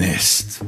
Нест.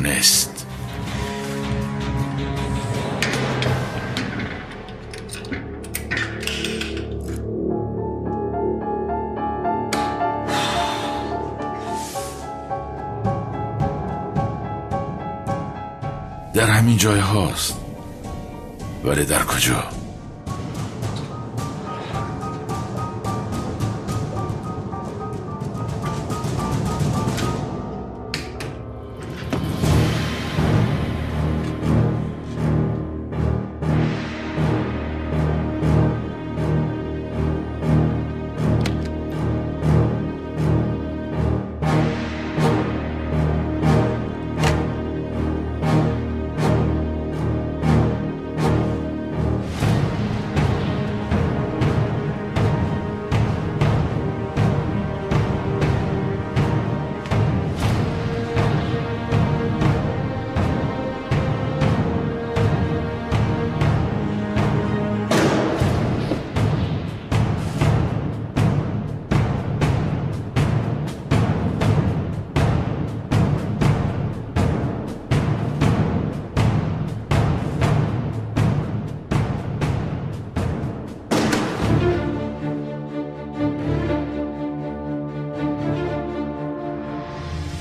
Нест. Дар ҳамин ҷой ҳаст, вале дар куҷо?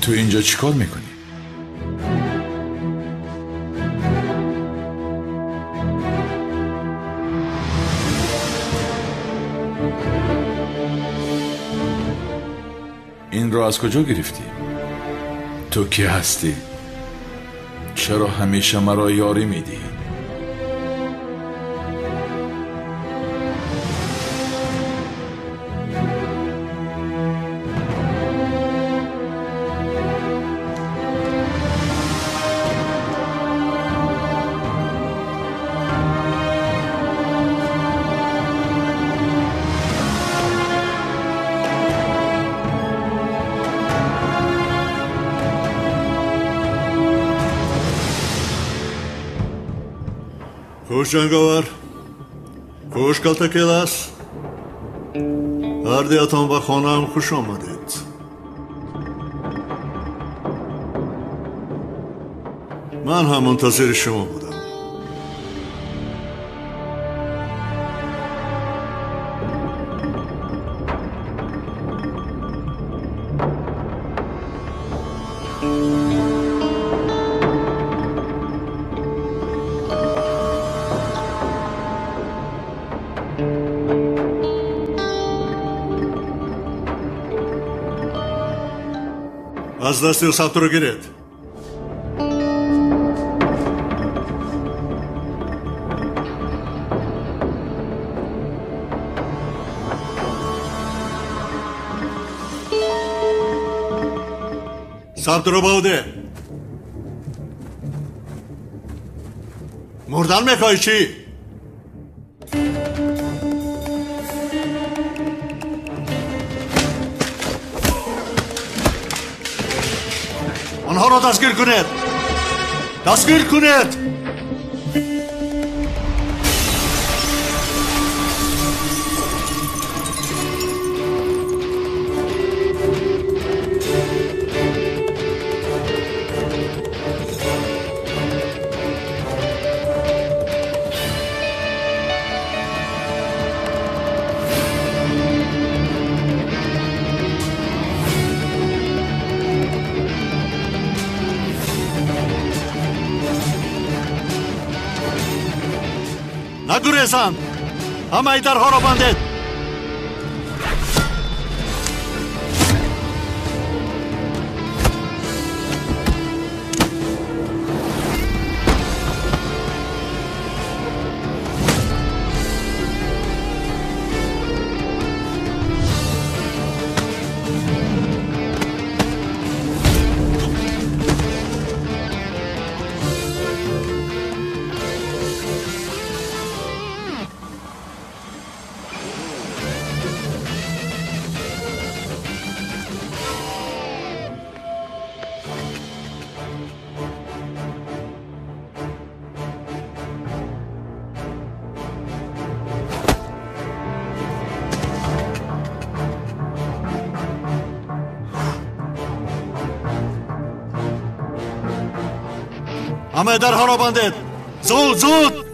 تو اینجا چیکار میکنی؟ این را از کجا گرفتی؟ تو کی هستی؟ چرا همیشه مرا یاری میدی؟ خوش جنگاور، خوش کلتکیلاس، هر به خانه‌ام خوش آمدید. من هم منتظر شما بودم. از دست ثبت رو گیرید. ثبت رو باوده. مردن میخوای چی؟ آنها را دستگیر کنید. دستگیر کنید. نگریزند، همه درها را بندید. همه درها را بندید. زود زود.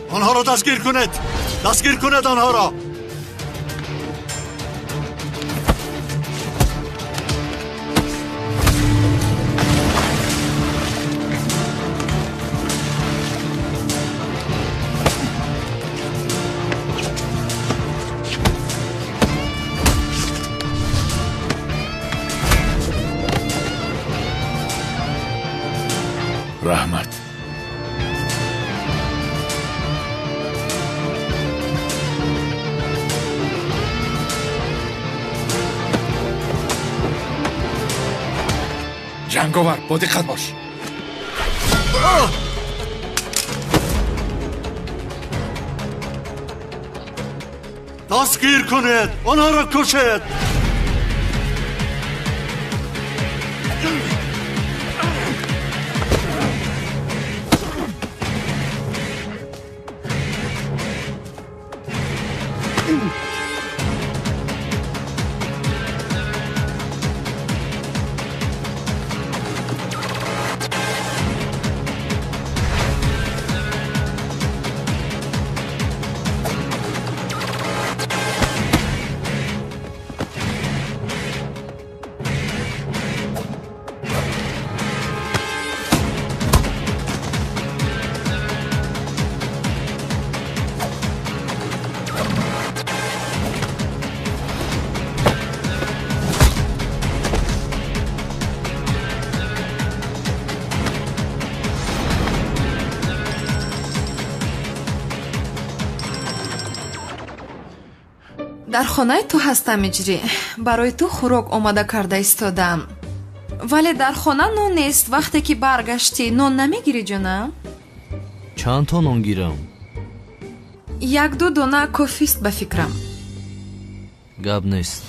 آنها را دستگیر کنید. دستگیر کنید آنها را. رحمت. جنگاور، با دقت باش. دستگیر کنید آنها را کشید. Дар хонаи ту ҳастам, Иҷрӣ. Барои ту хӯрок омода карда истодаам. Вале дар хона нон нест. Вақте ки баргаштӣ, нон намегирӣ, ҷонам? Чанд то нон гирам? Як-ду дона кофист ба фикрам. Гап нест.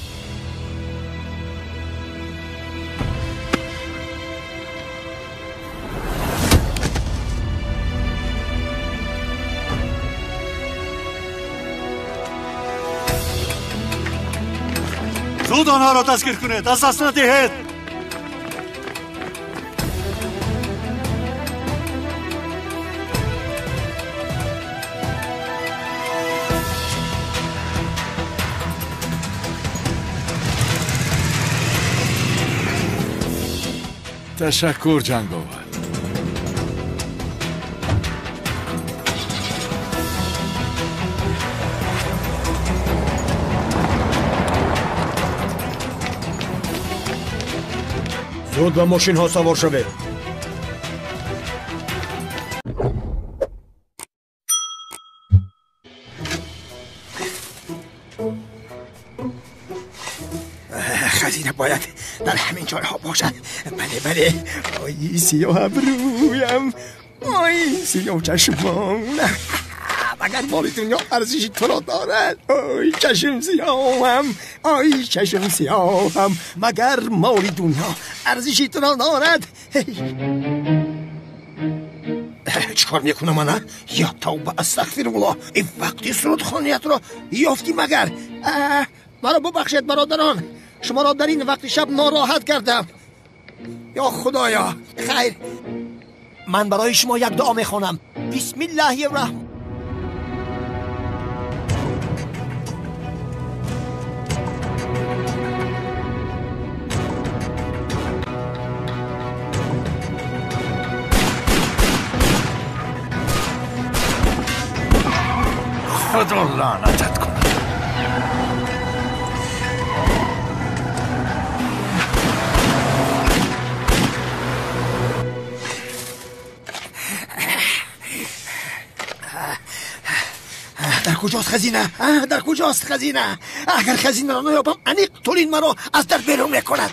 Зуд онҳоро дастгир кунед, аз даст надиҳед. Ташаккур, ҷанговар. Зуд ба мошинҳо савор шавед. Хазина бояд дар ҳамин ҷойҳо бошад. Бале, бале. Ой, сиёҳ абрӯям, ой, сиёҳ чашмон. Магар моли дунё арзиши туро дорад? Ой, чашм сиёҳам, ой, чашм сиёҳам, магар моли дунё арзиши туро дорад? Чикор мекунам ана? Я тавба, астағфируллоҳ. Ин вақти сурудхониятро ёфтӣ магар? Маро бубахшед, бародарон, шуморо дар ин вақти шаб нороҳат кардам. Ё худоё, хайр, ман барои шумо як дуо мехонам. Бисмиллаҳи раҳмон. Худо лаънатат кунад. Дар куҷост хазина? Дар куҷост хазина? Агар хазинаро наёбам, аниқ Тулин маро аз дар берун мекунад.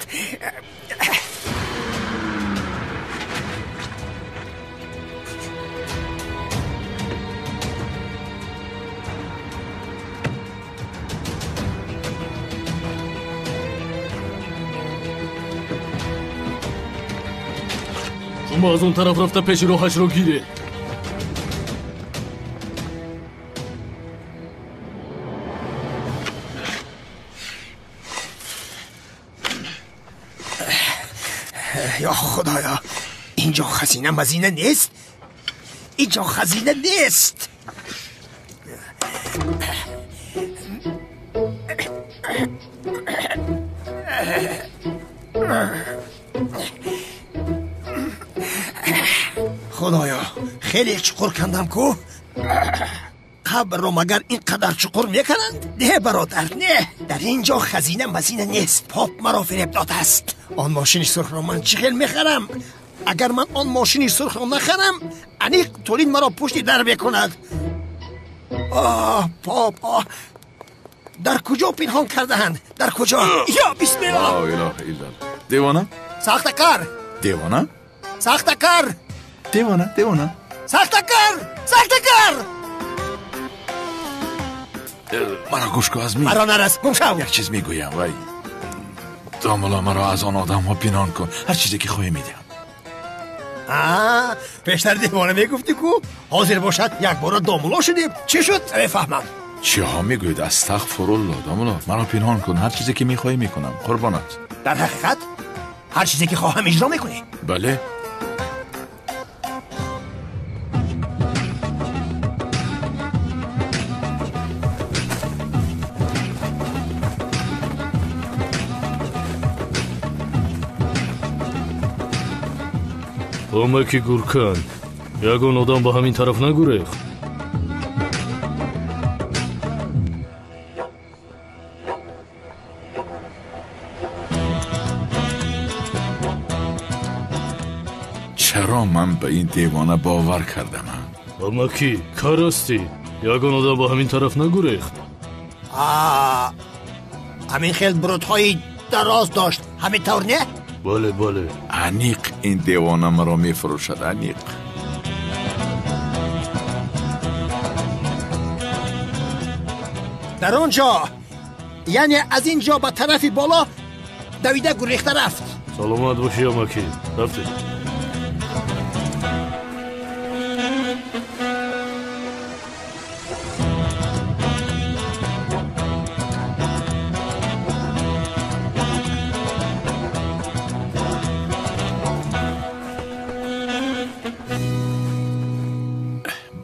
Шумо аз он тараф рафта пеши роҳашро гиред. Ё худоё, инҷо хазина мазина нест, инҷо хазина нест. Худоё, хеле чуқур кандам ку. Қабрро магар ин қадар чуқур мекунанд? Не, бародар, не. Дар ин ҷо хазина мазина нест. Поп маро фиреб додааст. Он мошини сурхро ман чӣ хел мехарам? Агар ман он мошини сурхро нахарам, аниқ Тулин маро пушти дар мекунад. Оҳ, поп, оҳ, дар куҷо пинҳон кардаанд? Дар куҷо? Ё бисмиллоҳ! Ла илаҳа иллаллоҳ. Девона? Сахтакар! Девона? Сахтакар! Девона, девона. Сахтакар! Сахтакар! Маро гӯш кун, Азмин. Маро нарас, гум шав. Як чиз мегӯям, вай. Домулло, маро аз он одамҳо пинҳон кун. Ҳар чизе ки хоҳӣ медиҳам. Пештар девона мегуфтӣ ку, ҳозир бошад якбора домулло шудем. Чӣ шуд? Намефаҳмам. Чиҳо мегӯед? Астағфируллоҳ, домулло, маро пинҳон кун. Ҳар чизе ки мехоҳӣ мекунам, қурбонат. Дар ҳақиқат ҳар чизе ки хоҳам иҷро мекунӣ? Бале. Омаки гуркан, ягон одам ба ҳамин тараф нагурехт? Чаро ман ба ин девона бовар кардам? Омаки, кар ҳастӣ? Ягон одам ба ҳамин тараф нагурехт? Ҳамин хел бурудҳои дароз дошт, ҳамин тавр не? Бале, бале. Аниқ ин девона маро мефурӯшад, аниқ. Дар он ҷо, яъне аз ин ҷо ба тарафи боло давида гурехта рафт. Саломат бошӣ, амаки. Рафтем.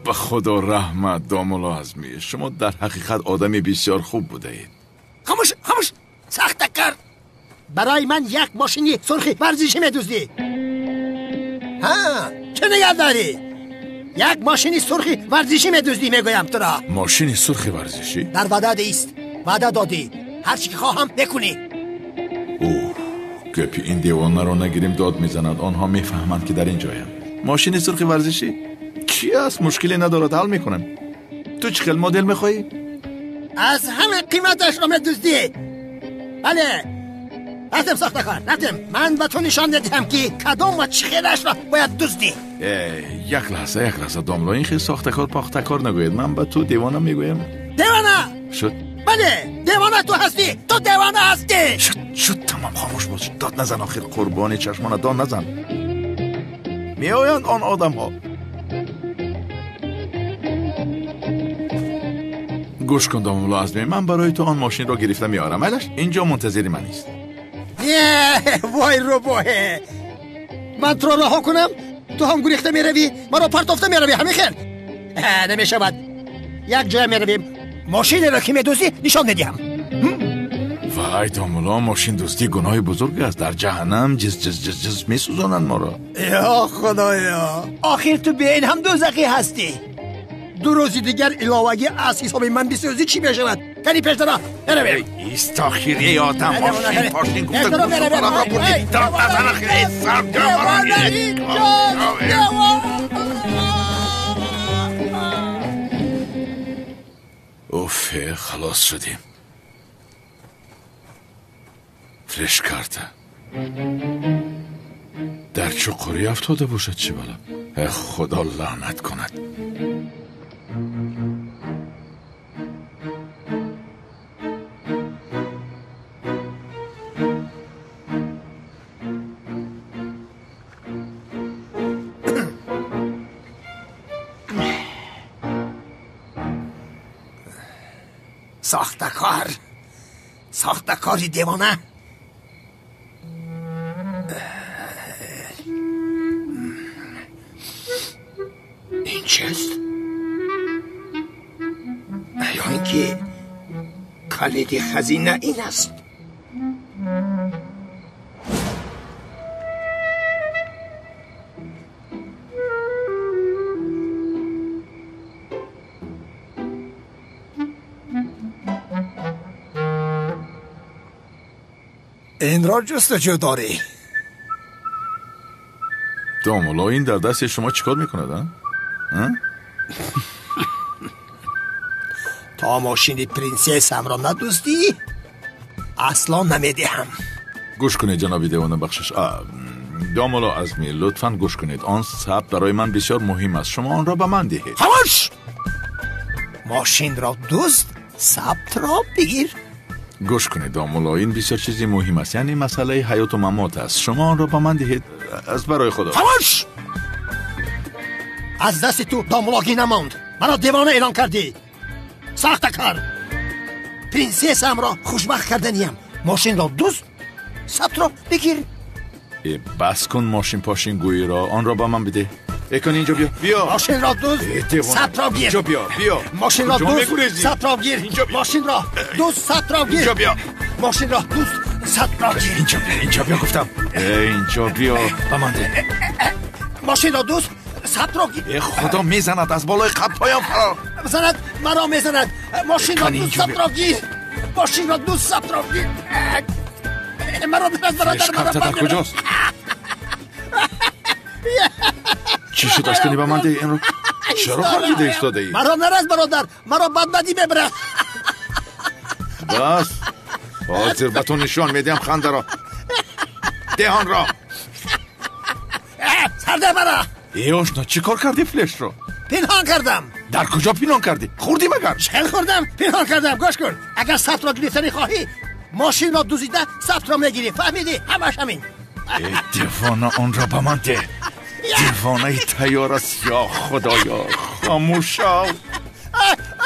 Ба худо раҳмат, домулло Азмӣ, шумо дар ҳақиқат одами бисёр хуб будаед. Хомӯш, хомӯш, сахтакар! Барои ман як мошини сурхи варзишӣ медуздӣ. Ҳа, чӣ нигар дорӣ? Як мошини сурхи варзишӣ медуздӣ, мегӯям туро. Мошини сурхи варзишӣ? Дар ваъда ист, ваъда додӣ. Ҳар чӣ ки хоҳам мекунӣ. Оҳ, гапи ин девонаро нагирем, дод мезанад. Онҳо мефаҳманд ки дар ин ҷоям. Мошини сурхи варзишӣ? Чӣ аст? Мушкиле надорад, ҳал мекунам. Ту чӣ хел модел мехоҳӣ? Аз ҳама қиматашро медуздӣ. Бале, рафтем, сохтакор, рафтем. Ман ба ту нишон медиҳам ки кадом ва чӣ хелашро бояд дуздӣ. Як лаҳза, як лаҳза, домло, ин хел сохтакор похтакор нагӯед. Ман ба ту девона мегӯям. Девона? Шуд. Бале, девона ту ҳастӣ, ту девона ҳастӣ. Шуд, шуд, тамом, хомӯш бош. Дод назан, охир қурбони чашмона, дод назан. Меоянд он одамҳо. Гӯш кун, домулло Азмӣ, ман барои ту он мошинро гирифта меорам. Айлаш инҷо мунтазири ман ист. Вой рӯбоҳе, ман туро раҳо кунам, ту ҳам гурехта меравӣ, маро партофта меравӣ. Ҳамин хел намешавад. Як ҷоя меравем, мошинеро ки медуздӣ нишон медиҳам. Вай домулло, мошиндуздӣ гуноҳи бузург аст. Дар ҷаҳаннам ҷиз ҷиз ҷиз ҷиз месӯзонанд моро. Ё худоё, охир ту бе ин ҳам дӯзахӣ ҳастӣ. Ду рӯзи дигар иловагӣ аз ҳисоби ман бисӯзӣ чӣ мешавад? Кани пештара меравем. Ист охир, эй одам, мошин пошин гуфта гӯшро бурдӣ. Дод назан охир, эй саргамаро. Уф, халос шудем. Флешкарта дар чуқурӣ афтода бошад, чӣ бала? Худо лаънат кунад. Сохтакор, сохтакори девона. Ин чист? Ё ин ки калиди хазина ин аст? Инро ҷустуҷӯ дорӣ? Домулло, ин дар дасти шумо чӣ кор мекунад, а? То мошини принсессамро надуздӣ, асло намедиҳам. Гӯш кунед, ҷаноби девона, бахшиш. Домулло Азмӣ, лутфан гӯш кунед. Он сабт барои ман бисёр муҳим аст. Шумо онро ба ман диҳед. Хомӯш! Мошинро дузд, сабтро бигир. Гӯш кунед, домулло, ин бисёр чизи муҳим аст. Яъне масъалаи ҳаёту мамот аст. Шумо онро ба ман диҳед аз барои худо. Хомӯш! Аз дасти ту домуллогӣ намонд. Маро девона эълон кардӣ. Сахтакар! Принсессамро хушбахт карданиям. Мошинро дузд, сабтро бигир. Бас кун мошин пошин гӯиро, онро ба ман бидеҳ. Экон инҷо биё, биё. Мошинро дузд, сабтро гир. Инҷо биё, биё. Мошинро дузд, сабтро гир. Мошинро дузд, сабтро гир. Инҷо биё. Мошинро дузд, сабтро гир. Инҷо биё, инҷо биё гуфтам. Инҷо биё, ба ман деҳ. Мошинро дузд, сабтро гир. Худо мезанад аз болои қабҳоям фарор. Занад, маро мезанад. Мошинро дузд, сабтро гир. Мошинро дузд, сабтро гир. Маро бираз, бародар, маро дар куҷост? Чӣ шуд? Аз кунӣ ба ман деҳ инро. Чаро хандида истодаӣ? Маро нараз, бародар, маро бадбадӣ мебарад. Бас, ҳозир ба ту нишон медиҳам хандаро. Деҳ онро. Сарде маро. Э ошно, чӣ кор кардӣ флешро? Пинҳон кардам. Дар куҷо пинҳон кардӣ? Хӯрдӣ магар? Чӣ хӯрдам? Пинҳон кардам. Гӯш кун, агар сабтро гирифтанӣ хоҳӣ, мошинро дузида сабтро мегирӣ. Фаҳмидӣ? Ҳамаш ҳамин. Э девона, онро ба ман деҳ. Девонаи тайёр аст. Ё худоё, хомӯш шав.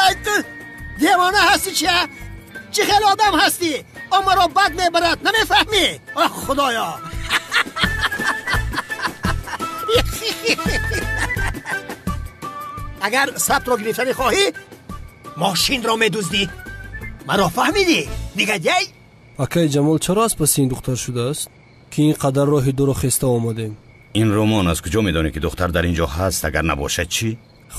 Ай ту девона ҳастӣ чи? Чӣ хел одам ҳастӣ? О маро бад мебарад, намефаҳмӣ? Оҳ худоё. Агар сабтро гирифтанӣ хоҳӣ, мошинро медуздӣ. Маро фаҳмидӣ? Негодяй? Акаи Ҷамол чаро аз паси ин духтар шудааст, ки ин қадар роҳи дуро хеста омадем? Ин роман аз куҷо медонӣ ки духтар дар ин ҷо ҳаст? Агар набошад чӣ?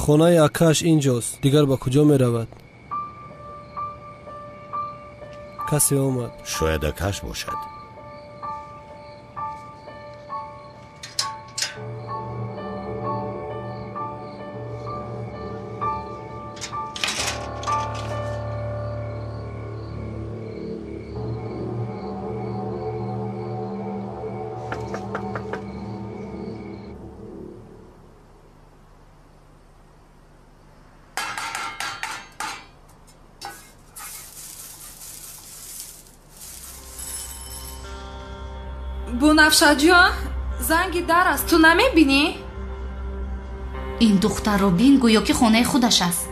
Хонаи акааш инҷост, дигар ба куҷо меравад? Касе омад. Шояд акааш бошад. Бунафшаҷон, занги дар аст, ту намебинӣ? Ин духтарро бин, гӯё ки хонаи худаш аст.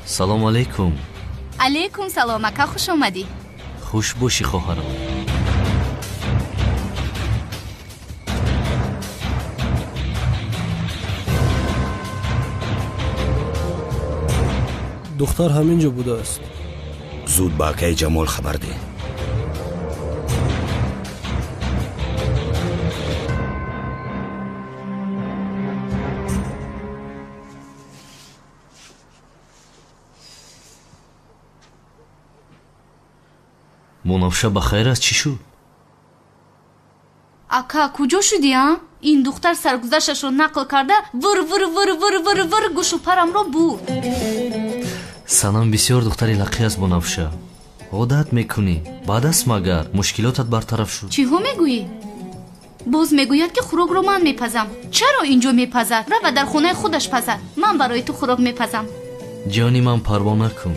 Салом алейкум. Алейкум салом, ака, хуш омадӣ. Хуш бошӣ, хоҳарам. Духтар ҳамин ҷо будааст. Зуд ба акаи Ҷамол хабар деҳ. Мунафша ба хайр аст, чӣ шуд? Ака, куҷо шудӣ, а? Ин духтар саргузашташро нақл карда вир вир вир вир вир вир гӯшу парамро бурд. Санам бисёр духтари лақӣ аст, Бунафша. Одат мекунӣ, баъд аст магар мушкилотат бартараф шуд. Чиҳо мегӯӣ? Боз мегӯяд ки хӯрокро ман мепазам. Чаро инҷо мепазад? Рава дар хонаи худаш пазад. Ман барои ту хӯрок мепазам. Ҷони ман, парво накун.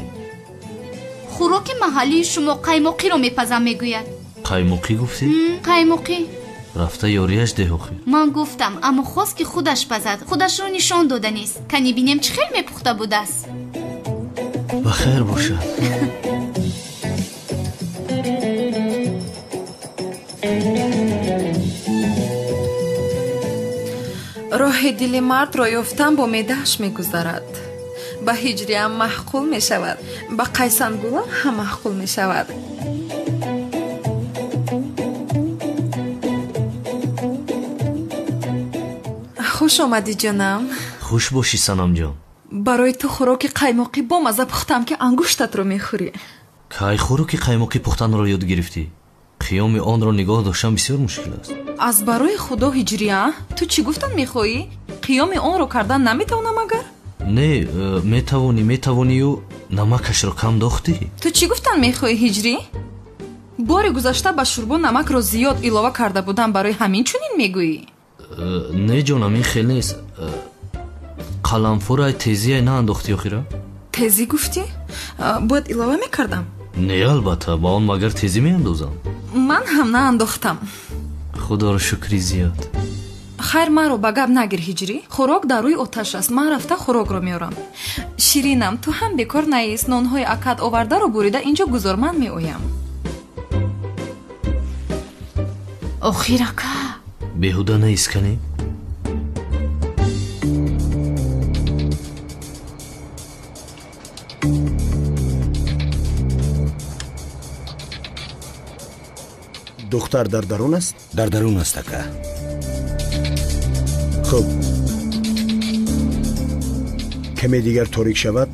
Хӯроки маҳаллии шумо қаймоқиро мепазам, мегӯяд. Қаймоқӣ гуфтӣ? Қаймоқӣ. Рафта ёрияш деҳ охир. Ман гуфтам, аммо хост ки худаш пазад. Худашро нишон дода нест. Кани бинем чӣ хел мепухта будааст. Ба хайр бошад. Роҳи дили мардро ёфтан бо меъдааш мегузарад. Ба ҳиҷриам маъқул мешавад, ба қайсангулам ҳам маъқул мешавад. Хуш омадӣ, ҷонам. Хуш бошӣ, Санамҷон. Барои ту хӯроки қаймоқӣ бомаза пухтам, ки ангуштатро мехӯрӣ. Кай хӯроки қаймоқӣ пухтанро ёд гирифтӣ? Қиёми онро нигоҳ доштан бисёр мушкил аст. Аз барои худо, ҳиҷрия, ту чӣ гуфтан мехоҳӣ? Қиёми онро кардан наметавонам агар? Не, метавонӣ, метавонию намакашро кам дохтӣ. Ту чӣ гуфтан мехоҳӣ, ҳиҷрӣ? Бори гузашта ба шӯрбо намакро зиёд илова карда будам, барои ҳамин чунин мегӯӣ? Не, ҷонам, ин хел нест. Қаламфурай тезиай наандохтӣ охира? Тезӣ гуфтӣ? Бояд илова мекардам? Не, албатта, ба он магар тезӣ меандозам. Ман ҳам наандохтам. Худоро шукри зиёд. Хайр, маро ба гап нагир, Ҳиҷрӣ. Хӯрок дар рӯи оташ аст. Ман рафта хӯрокро меорам. Ширинам, ту ҳам бекор наист. Нонҳои акат овардаро бурида инҷо гузор, ман меоям. Охир, ака. Беҳуда наист, канӣ? Духтар дар дарун аст? Дар дарун аст, ака. Хуб, каме дигар торик шавад,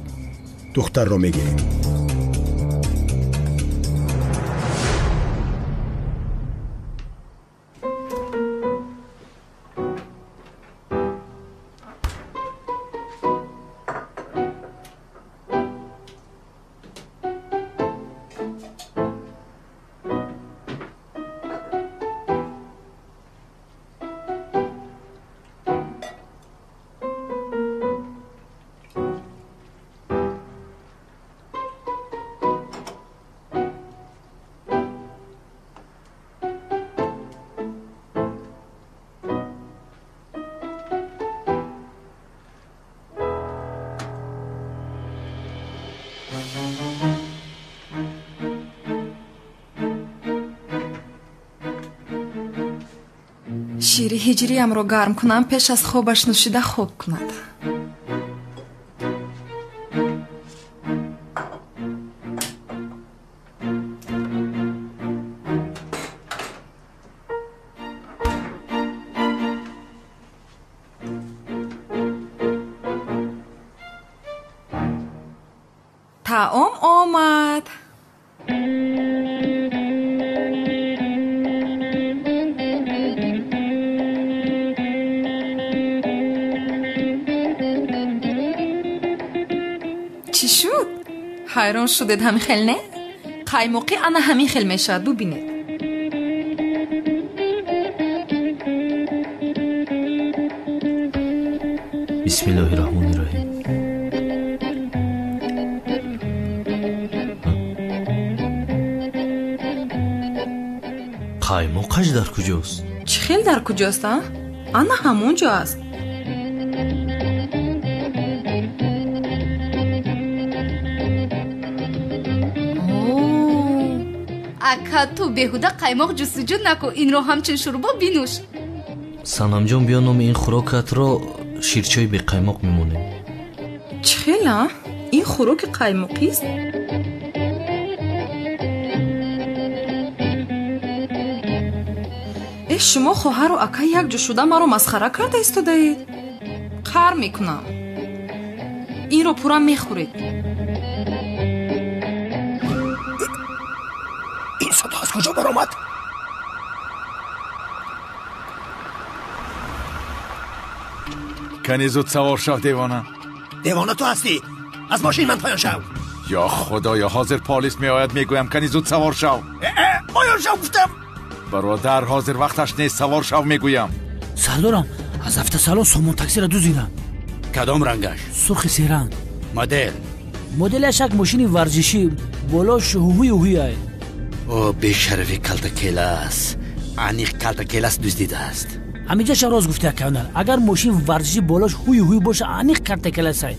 духтарро мегирем. Шири ҳиҷриямро гарм кунам, пеш аз хобаш нӯшида хоб кунад. Таом омад. Чӣ шуд? Ҳайрон шудед ҳамин хел, не? Қаймоқӣ ана ҳамин хел мешавад, бубинед. Бисмиллоҳи раҳмони раҳим. Қаймоқаш дар куҷост? Чӣ хел дар куҷост, а? Ана ҳамон ҷо аст. Ака, ту беҳуда қаймоқ ҷустуҷӯ накун, инро ҳамчун шӯрбо бинӯш. Санамҷон, биё номи ин хӯрокатро ширчои беқаймоқ мемонем. Чӣ хел, а? Ин хӯроки қаймоқист? Э, шумо хоҳару ака якҷо шуда маро масхара карда истодаед? Қар мекунам. Инро пурра мехӯред. Ин садо аз куҷо баромад? Кани зуд савор шав, девона. Девона ту ҳастӣ. Аз мошин ман поён шав. Ё худоё, ҳозир полис меояд, мегӯям кани зуд савор шав. Поён шав гуфтам. Бародар, ҳозир вақташ нест, савор шав мегӯям. Сардорам, аз автосалон сомон таксиро дуздидам. Кадом рангаш? Сурхи серанг. Модел? Моделаш як мошини варзишӣ, болош ҳуҳуи ҳуҳуяй. О, бешарафи калтакелас. Аниқ калтакелас дуздидааст. Ҳамиҷаша рост гуфти, акаунал. Агар мошин варзишӣ болош ҳуи ҳуй боша, аниқ калтакеласай.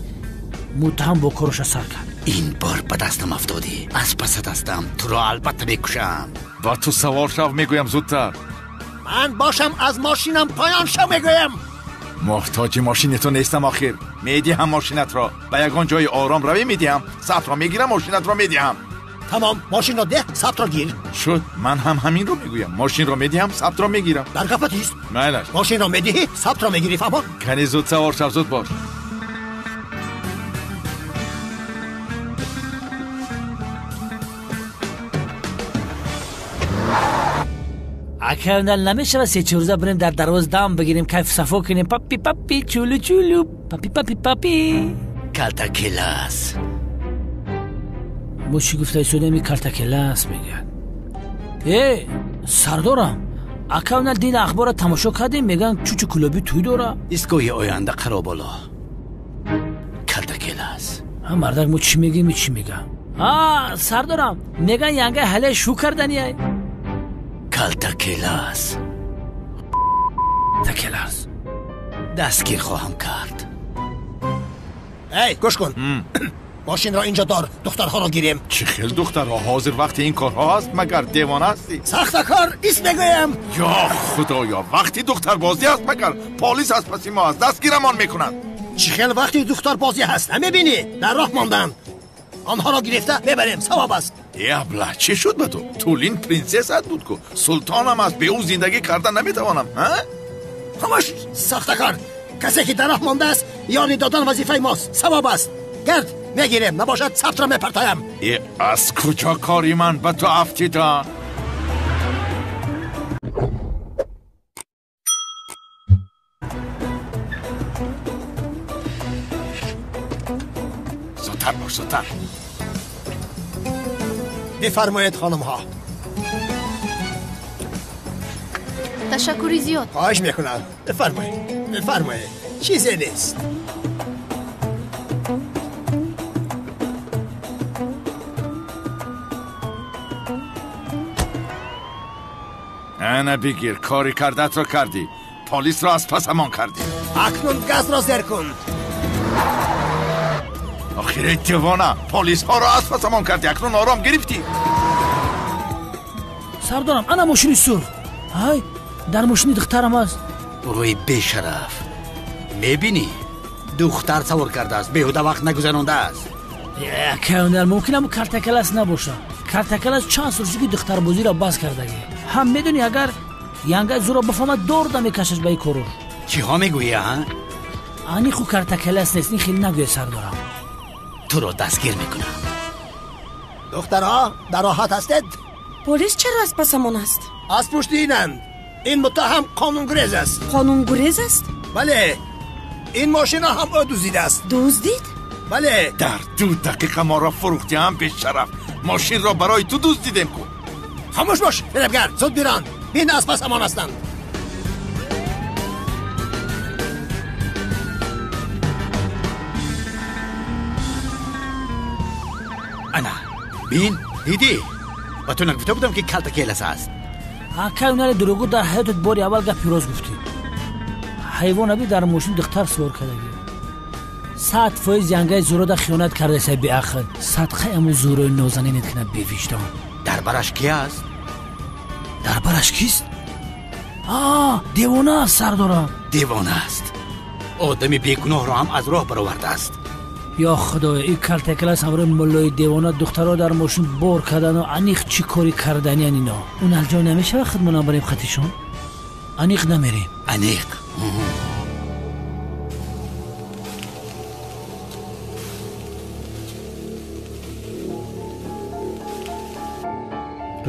Муттаҳам бо короша сар кард. Ин бор ба дастам афтодӣ. Аз пасат ҳастам, туро албатта мекушам. Ва ту савор шав мегӯям зудтар. Ман бошам, аз мошинам поён шав мегӯям. Муҳтоҷи мошини ту нестам охир. Медиҳам мошинатро. Ба ягон ҷои ором равӣ медиҳам. Сабтро мегирам, мошинатро медиҳам. Тамом, мошинро деҳ, сабтро гир. Шуд, ман ҳам ҳаминро мегӯям. Мошинро медиҳам, сабтро мегирам. Дар гапат ист. Майлаш. Мошинро медиҳӣ, сабтро мегирӣ, фаҳмо? Кани зуд савор шав, зуд бош. Акаунал, намешавад се-чор рӯза бирем дар дарвоз дам бигирем, кайф сафо кунем, папи папи чулу чулу, папи папи папи. Калтакелас. Мо чӣ гуфта истодем, ин калтакелас мегӯяд. Э, сардорам, акаунал, дин ахборро тамошо кардем, мегӯянд чучу кулобӣ тӯй дора. Истгоҳи оянда қаро боло. Калтакелас. Мардак мо чӣ мегӯем, чӣ мегӯям? Сардорам, меган янга ҳале шу кардания. Калтакелас. Такелас. Дастгир хоҳам кард. Эй, гӯш кун. Мошинро инҷо дор, духтарҳоро гирем. Чӣ хел духтарҳо? Ҳозир вақти ин корҳо аст, магар девона ҳастӣ? Сахтакор, ис мегӯям. Ё худоё, вақти духтарбозӣ аст, магар полис аз паси мо аст, дастгирамон мекунанд. Чӣ хел вақти духтарбозӣ ҳаст, намебинӣ? Дар роҳ монданд. Онҳоро гирифта мебарем, савоб аст. Э абла, чӣ шуд ба ту? Тулин принсессат буд ку, султонам аст, бе ӯ зиндагӣ карда наметавонам. Ҳамаш сахтакор. Касе ки дар роҳ мондааст, ёри додан вазифаи мост, савоб аст. Гард, мегирем, набошад сабтро мепартоям. Э аз куҷо кори ман ба ту афтида? Зудтар бош, зудтар. Бифармоед, хонумҳо. Ташаккури зиёд. Хоҳиш мекунам. Бифармоед, бифармоед. Чизе нест. Ана бигир, кори кардатро кардӣ. Полисро аз пасамон кардӣ. Акнун газро зер кун. Охир девона, полисҳоро аз пасамон кардӣ, акнун ором гирифтӣ. Сардорам, ана мошини сурх. Ҳай, дар мошини духтарам аст. Рӯи бешараф. Мебинӣ? Духтар савор кардааст, беҳуда вақт нагузарондааст. Каондар, мумкин ҳам картакалас набошад. Картакалас чанд сол шуд ки духтарбозиро бас кардагӣ. Ҳам медонӣ, агар янга зуро бифаҳмад, дорда мекашаш ба ин корор. Чиҳо мегӯӣ, а? Ани ху картакалас нест, ин хеле нагӯя сардорам. Туро дастгир мекунам. Духтарҳо, дар роҳат ҳастед? Полис чаро аз пасамон аст? Аз пушти инанд. Ин муттаҳам қонунгурез аст. Қонунгурез аст? Бале, ин мошинро ҳам ӯ дуздидааст. Дуздид? Бале. Дар 2 дақиқа моро фурӯхтӣ, ҳам бешараф. Мошинро барои ту дуздидем ку. Хомӯш бош, фиребгар, зуд биран. Бин аз пасамон ҳастанд. Ана, бин, дидӣ? Ба ту нагуфта будам ки калтакелас аст. Акай унари дурӯғу дар ҳаётат бори аввал гапи рост гуфтӣ. Ҳайвонаби дар мошин духтар сувор кардагӣ. 100% янгаи зурода хиёнат кардасай беақл. Садқаи аму зурои нозанинет кунад бевиҷдон. Дар бараш ки аст? Дар бараш кист? Девона аст, сардорам. Девона аст. Одами бегуноҳро ҳам аз роҳ баровардааст. Ё худоё, ин калтакалас ҳамроҳи муллои девона духтарро дар мошин бор кардану аниқ чӣ кори карданиян ино. Он алҷо намешавад худмонам барем хатишон? Аниқ намерем. Аниқ.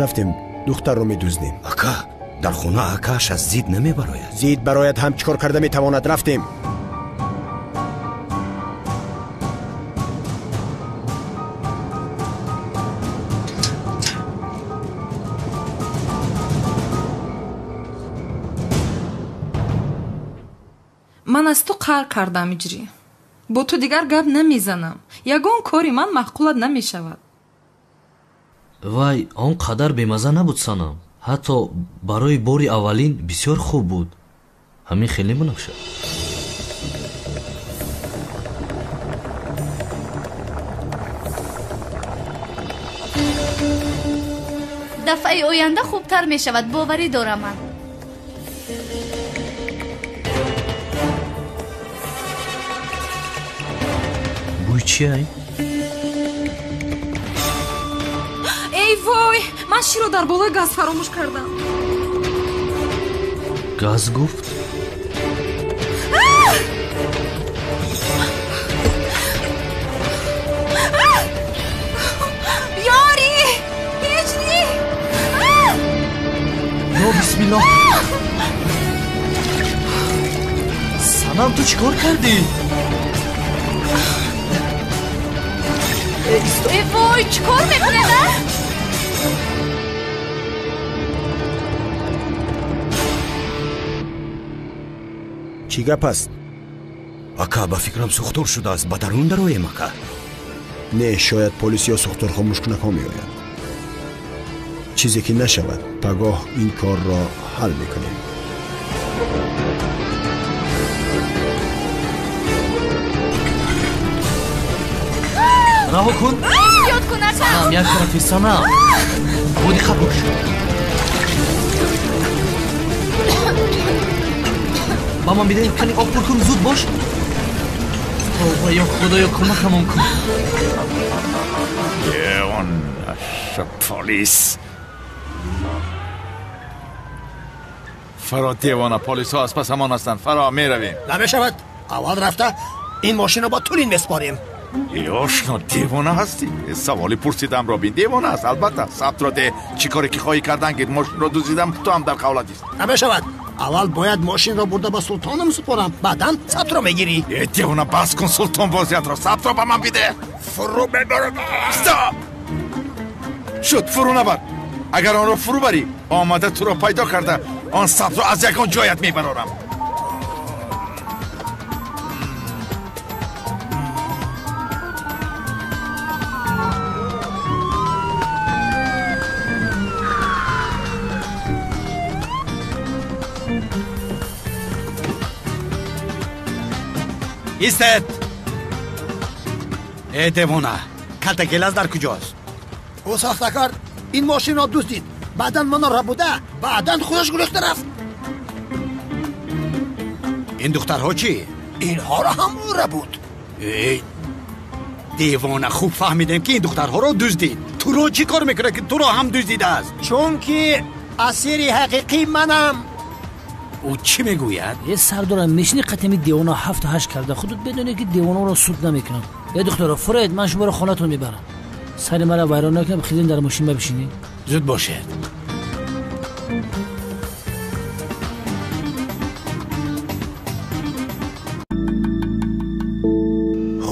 Рафтем, духтарро медуздем. Ака, дар хона акааш аз зид намебарояд. Зид барояд ҳам чӣ кор карда метавонад? Рафтем. Ман аз ту қаҳр кардам, иҷрӣ. Бо ту дигар гап намезанам. Ягон кори ман маъқулат намешавад. Вай, он қадар бемаза набуд, Санам. Ҳатто барои бори аввалин бисёр хуб буд. Ҳамин хеле мунавша. Дафъаи оянда хубтар мешавад, боварӣ дорам ман. Бӯй чиай? Эй вой, ман широ дар болои газ фаромӯш кардам. Газ гуфт? Ёри! Ҳеҷ-ни! Ё бисмиллоҳ! Санам, ту чӣ кор кардӣ? Эй вой, чӣ кор мекунед, а? Чӣ гап аст? Ака, ба фикрам сӯхтор шудааст. Ба дарун дароем, ака. Не, шояд полис ё сӯхторхомӯшкунакҳо меоянд. Чизе ки нашавад, пагоҳ ин корро ҳал мекунем. Раҳо кун. Ёд кун, ака. Санам, як тарафи санам. Бодиққат бош. Ба ман бидеҳ, кани об пур кун, зуд бош. Тавба, ё Худоё, кӯмакамон кун. Он полис. Фаро, девона, полисҳо аз пасамон ҳастанд. Фаро, меравем. Намешавад. Аввал рафта ин мошинро ба Тулин месупорем. Э, ошно, девона ҳастӣ? Саволи пурсидамро бин. Девона аст, албатта. Сабтро де, чӣ коре ки хоҳӣ кардан гир. Мошинро дуздидам, ту ҳам дар қавлатист. Намешавад. Аввал бояд мошинро бурда ба султоном супорам, баъдан сабтро мегирӣ. Э, девона, бас кун султон бозиятро. Сабтро ба ман биде. Фурӯ мебарам. Стоп! Шуд, фурӯ набар. Агар онро фурӯ барӣ, омада туро пайдо карда, он сабтро аз ягон ҷоят мебарорам. Истед! Э, девона, калтакелаз дар куҷост? Ӯ сохтакор ин мошинро дуздид, баъдан маро рабуда, баъдан худаш гурехта рафт. Ин духтарҳо чӣ? Инҳоро ҳам ӯ рабуд. Э, девона, хуб фаҳмидем ки ин духтарҳоро дуздид. Туро чӣ кор мекунад ки туро ҳам дуздидааст? Чунки асири ҳақиқӣ манам. Ӯ чӣ мегӯяд? Е, сардорам, мешини қатами девона 7-8 карда. Худут медонӣ ки девонаро суд намекунам. Е, духтаро, фуред, ман шуморо хонатон мебарам. Сари маро вайрон накунам, хизин дар мошин бабишинед. Зуд бошед.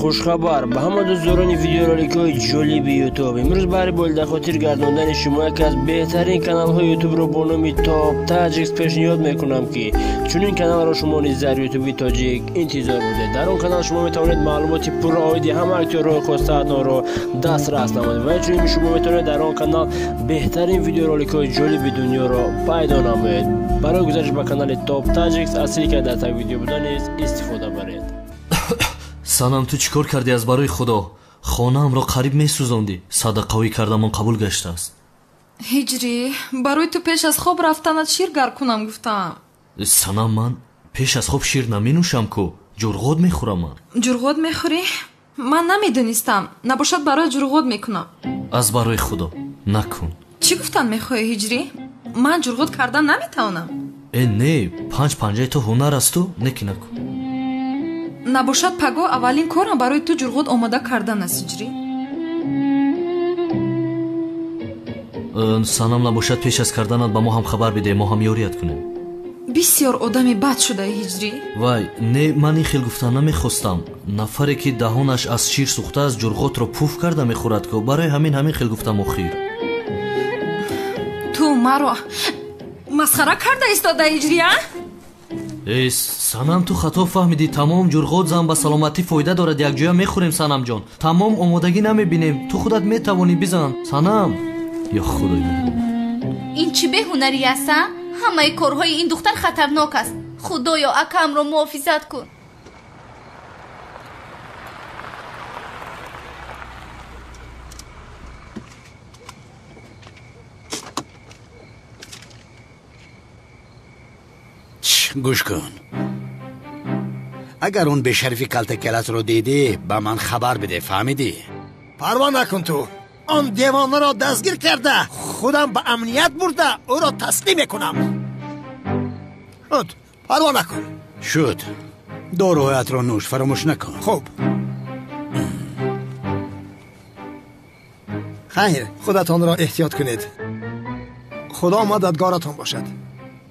Хушхабар ба ҳама дӯстдорони видеороликҳои ҷолиби Ютуб. Имрӯз баҳри болидахотир гардондани шумо яке аз беҳтарин каналҳои Ютубро бо номи Топ Таҷикс пешниҳод мекунам, ки чунин каналро шумо низ дар Ютуби тоҷик интизор будед. Дар он канал шумо метавонед маълумоти пурра оиди ҳама актёрҳои хостаатонро дастрас намоед ва инчунин шумо метавонед дар он канал беҳтарин видеороликҳои ҷолиби дунёро пайдо намоед. Барои гузариш ба канали Топ Таҷикс аз ссилка дар таг видео буда низ истифода баред. Санам, ту чӣ кор кардӣ аз барои Худо? Хонаамро қариб месӯзондӣ. Садақаҳои кардамон қабул гаштааст. Ҳиҷрӣ, барои ту пеш аз хоб рафтанат шир гарм кунам гуфтам. Санам, ман пеш аз хоб шир наменӯшам ку, ҷурғот мехӯрам ман. Ҷурғот мехӯрӣ? Ман намедонистам. Набошад, барои ҷурғот мекунам. Аз барои Худо накун. Чӣ гуфтан мехоҳӣ, ҳиҷрӣ? Ман ҷурғот кардан наметавонам. Э, не, панҷ панҷаи ту ҳунар асту, неки накун. Набошад, пагоҳ аввалин корам барои ту ҷурғот омода кардан аст, ҳиҷрӣ. Санам, набошад, пеш аз карданат ба мо ҳам хабар бидеҳ, мо ҳам ёрият кунем. Бисёр одами бад шудаи, ҳиҷрӣ. Вай, не, ман ин хел гуфта намехостам. Нафаре ки даҳонаш аз шир сӯхтааст, ҷурғотро пуф карда мехӯрад ку. Барои ҳамин хел гуфтам охир. Ту маро масхара карда истода, ҳиҷрӣ, а? Э, санам, ту хато фаҳмидӣ. Тамом, ҷурғот зан ба саломатӣ фоида дорад. Якҷоя мехӯрем, санамҷон. Тамом, омодагӣ намебинем. Ту худат метавонӣ, бизан. Санам, ё Худои меҳрубон. Ин чӣ беҳунарӣ аст, а? Ҳамаи корҳои ин духтар хатарнок аст. Худоё, акамро муҳофизат кун. Гӯш кун, агар он бешарифи калтакеласро дидӣ, ба ман хабар биде, фаҳмидӣ? Парво накун ту. Он девонаро дастгир карда, худам ба амният бурда, ӯро таслим мекунам. Шуд, парво накун. Шуд, доруҳоятро нӯш, фаромӯш накун. Хуб. Хайр, худатонро эҳтиёт кунед. Худо мададгоратон бошад.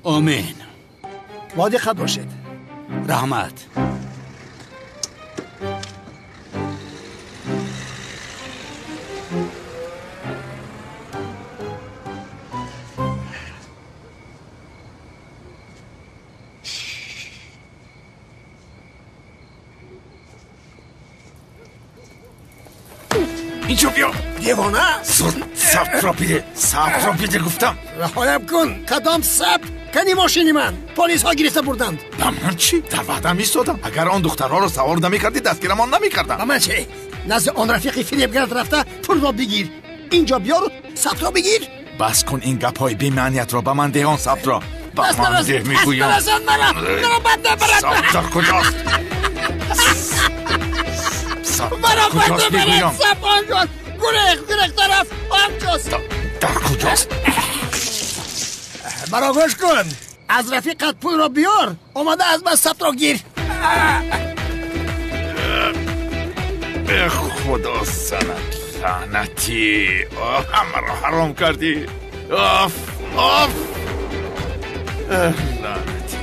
Омин. Бо диққат бошед. Раҳмат. Инҷо биё. Девона? Зуд сабтро биде. Сабтро биде гуфтам. Раҳоям кун. Кадом сабт? Кани мошини ман? Полисҳо гирифта бурданд. Ба ман чӣ? Дар ваъдам истодам. Агар он духтарҳоро савор намекардӣ, дастгирамон намекардам. Ба ман чӣ? Назди он рафиқи фиребгард рафта пулро бигир. Инҷо биёру сабтро бигир. Бас кун ин гапҳои бемаъниятро. Ба ман деҳ он сабтро. Ба ман деҳ мегӯям. Дастнарасон маро! Маро бад набарад! Сабт дар куҷост? Сабт дар куҷост мегӯям? Сабт онҷост! Гурехт, гурехта рафт! Онҷост! Дар куҷост? Маро гӯш кун! Аз рафиқат пулро биёр, омада аз ман сабтро гир. Э худо санат, лаънатӣ! Ҳамаро ҳаром кардӣ! Оф, оф! Лаънатӣ!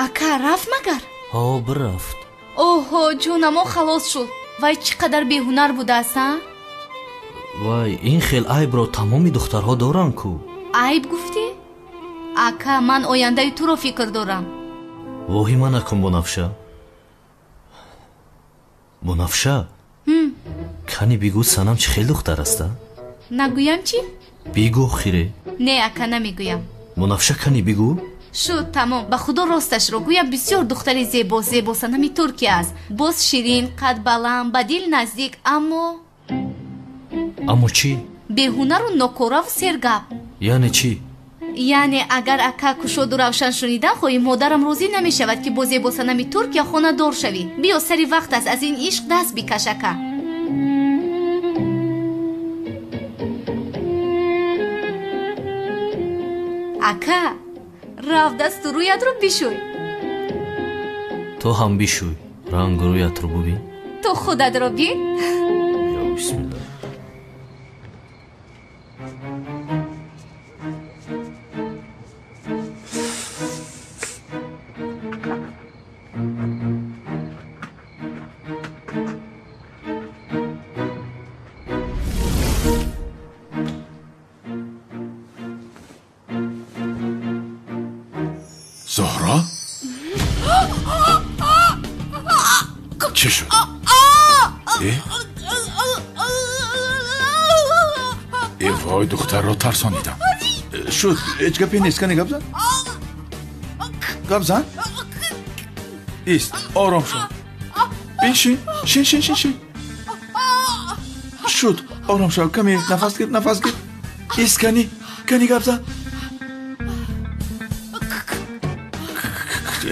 Ака, рафт магар? Ҳо, бирафт. Оҳо, ҷонамо халос шуд. Вай чӣ қадар беҳунар будааст, а? Вай, ин хел айбро тамоми духтарҳо доранд ку. Айб гуфтӣ? Ака, ман ояндаи туро фикр дорам. Воҳима накун, Бунафша. Бунафша? Кани бигӯ, Санам чӣ хел духтар аст, а? Нагӯям чӣ? Бигӯ, хире. Не, ака, намегӯям. Бунафша, кани бигӯ. Шуд, тамом. Ба худо росташро гӯям, бисёр духтари зебо, зебо Санами Туркия аст. Боз ширин, қад баланд, ба дил наздик, аммо Аммо чӣ? Беҳунару нокораву сергап. Яъне чӣ? Яъне агар ака кушоду равшан шунидан хоҳӣ, модарам розӣ намешавад, ки бо зебо Санами Туркия хонадор шавӣ. Биё, сари вақт аст, аз ин ишқ даст бикаш, ака. Ака, рав, дасту рӯятро бишӯй. Ту ҳам бишӯй, рангу рӯятро бубин. Ту худатро бин. Ё бисмилла. Зоҳро? Чӣ шуд? Э вой, духтарро тарсонидам. Шуд, ҳеҷ гапе нест. Кани гап зан, гап зан. Ист, ором шуд. Биншин, шин, шин, шин, шин. Шуд, ором шав. Каме нафас гир, нафас гир. Ист, кани, кани гап зан.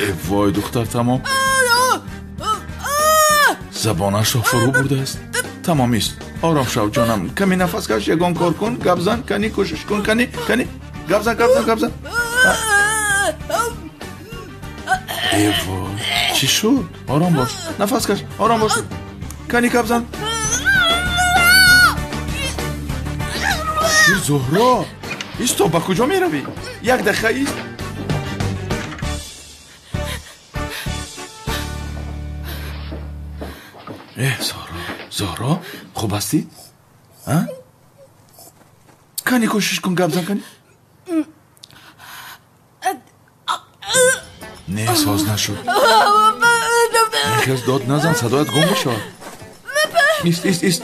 Э вой, духтар тамом. Забонашро фурӯ бурдааст. Тамом, ист, ором шав, ҷонам. Каме нафас каш, ягон кор кун, гап зан, кани кӯшиш кун, кани, кани гап зан, гап зан, гап зан. Э вой, чӣ шуд? Ором бош, нафас каш, ором бош. Кани гап зан. Зуҳро, исто, ба куҷо меравӣ? Як дақиқа ист. Э, Зоҳро, Зоҳро, хуб ҳастӣ? Кани кӯшиш кун, гап зан, кани. Не, соз нашуд. Хез дод назан, садоят гум мешавад. Ист, ист, ист.